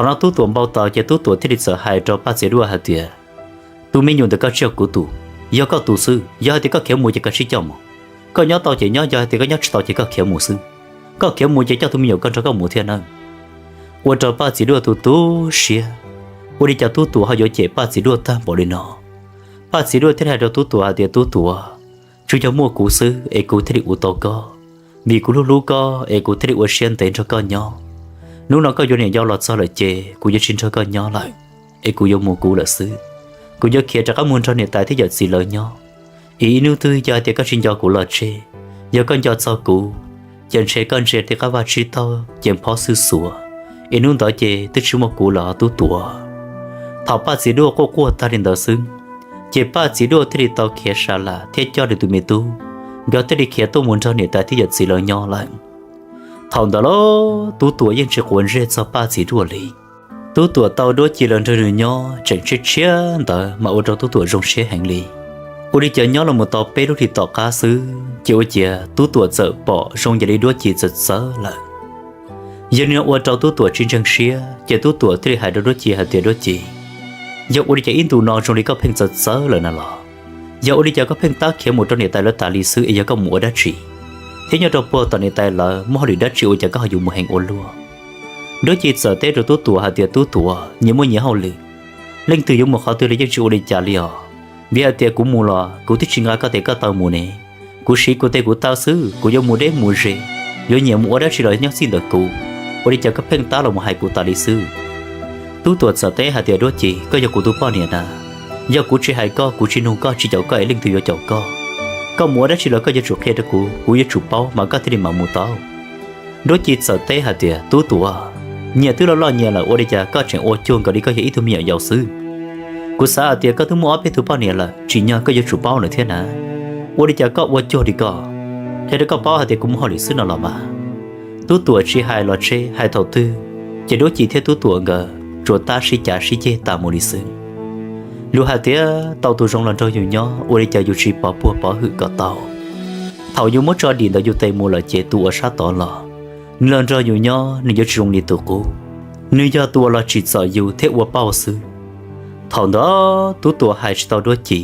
Thaum no Tub Tuam npau taws ces Tub Tuam thiaj li txawm hais rau Paj Txiv Duaj hais tias, tus me nyuam ntawm koj tsis yog kuv tus, yog koj tus xwb. Yog hais tias koj khiav mus ces koj cia li coj mus, koj nyob tau ces nyob, yog hais tias koj nyob tsis tau ces koj khiav mus xwb. Koj khiav mus ces coj tus me nyuam koj nrog koj mus thiab nawb. Ua rau Paj Txiv Duaj tu tu siab, ua li cas Tub Tuam ho yuav cem Paj Txiv Duaj tag npaum li no. Paj Txiv Duaj thiaj li hais rau Tub Tuam hais tias, Tub Tuam, tsuas yog muaj kuv xwb es kuv thiaj li ua tau koj, vim kuv hlub hlub koj es kuv thiaj li ua siab ntev nrog koj nyob. Hnub no koj yuav niam yau los txog lawm ces kuv yuav tsis nrog koj nyob lawm, es kuv yuav mus kuv lawm xwb. Kuv yuav khiav rov qab mus nrog niam tais thiab yawm txiv lawv nyob. Es ib hnub twg yog hais tias koj tsis nco kuv los tseg, yog koj nco txog kuv, ces ntshe koj ntsia tej qab vaj tsib taug ces phob xwb xuav, es hnub ntawd ces twb tsis muaj kuv lawm Tub Tuam. Thaum Paj Txiv Duaj quaj quaj tag li ntawd xwb, ces Paj Txiv Duaj thiaj li tau khiav sa las thiab coj nws tus me tub, nkawd thiaj li khiav tuaj mus nrog niam tais thiab yawm txiv lawv nyob lawm. Thaum ntawd los Tub Tuam yeej tsis quav ntsej txog Paj Txiv Duaj li. Tub Tuam tau Duab Ci los nrog nws nyob tseem tshiab tshiab ntawd mas ua rau Tub Tuam zoo siab heev li. Ua li cas nyob los mus tau peb lub hlis tom qab xwb ces ua ciav Tub Tuam txawm pom zoo yam li Duab Ci txawv txawv lawm. Yog li no ua rau Tub Tuam tsis ntseeg siab ces Tub Tuam thiaj li hais rau Duab Ci hais tias, Duab Ci, yog ua li cas ib ntus no zoo li koj pheej txawv txawv lawm na los? Yog ua li cas koj pheej tab khiav mus rau niam tais lawv tas li xwb es yog koj mus ua dab tsi? Thiab nyob rau puag tom niam tais lawv muaj hauj lwm dab tsi ua cas koj ho yuav mus heev ua luaj? Duab Ci txawm teb rau Tub Tuam hais tias, Tub Tuam, nyias muaj nyias hauj lwm, leej twg yuav mus qhov twg los yeej tsis ua li cas li os. Vim hais tias kuv mus los kuv twb tsis nqa koj tes koj taw mus ne. Kuv siv kuv tes kuv taw xwb, kuv yuav mus deb mus ze, yuav nyiam mus ua dab tsi los nyob txij ntawm kuv. Ua li cas koj pheej tab los mus hais kuv tas li xwb? Tub Tuam txawm teb hais tias, Duab Ci, koj yog kuv tus poj niam na. Yog kuv tsis hais koj, kuv tsis nug koj, tsis caum koj es leej twg yuav caum koj? Koj mus ua dab tsi los koj yuav tsum qhia rau kuv, kuv yuav tsum paub mas koj thiaj li mam mus tau. Duab Ci txawm teb hais tias, Tub Tuam, nyias twb loj loj nyias lawm ua li cas koj tseem ua cuag nkaus li koj yog ib tug me nyuam yaus xwb? Kuv xav hais tias koj twb muaj ob peb tug poj niam lawm, tsim nyog koj yuav tsum paub lawm thiab na. Ua li cas koj ua cuag li ko? Qhia rau koj paub hais tias kuv muaj hauj lwm xwb no los mas. Tub Tuam tsis hais los tseg, hais thaum twg ces Duab Ci thiab Tub Tuam nkawd tsuas tab sib cav sib ceg tas mus li xwb. Luag hais tias tau tus zoo los nrog yus nyob ua li cas yus tsis pov puag pov hwm kom tau. Thaum yus muab tso dim ntawm yus tes mus lawm ces tus uas sab tod los, nws los nrog yus nyob nws yuav tsis zoo li tus qub, nws yog tus uas los tsim txom yus thiab ua pauj xwb. Thaum ntawd Tub Tuam hais tsis tau Duab Ci,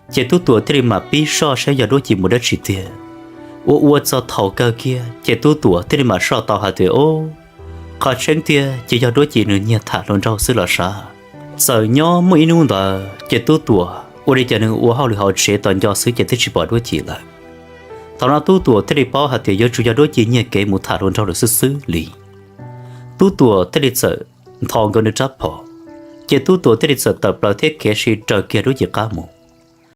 ces Tub Tuam thiaj li mam pib soj saib yog Duab Ci mus dab tsi tiag. Ua ua txog thaum kawg kiag ces Tub Tuam thiaj li mam soj tau hais tias, Ub, qhov tseeb tiag ces yog Duab Ci nws nyiag tham hluas nraug xwb los sav. Txawm nyob muaj ib hnub ntawd ces Tub Tuam ua li cas nws ua hauj lwm hauv tsev tos nco xwb ces twb tsis pom Duab Ci lawm. Thaum no Tub Tuam thiaj li paub hais tias yuav tsum yog Duab Ci nyiag kev mus tham hluas nraug lawm xwb xwb li. Tub Tuam thiaj li txawm nthos nkaus nws rab phom, ces Tub Tuam thiaj li txawm tawm plaws thiab khiav si raws kiag Duab Ci qab mus.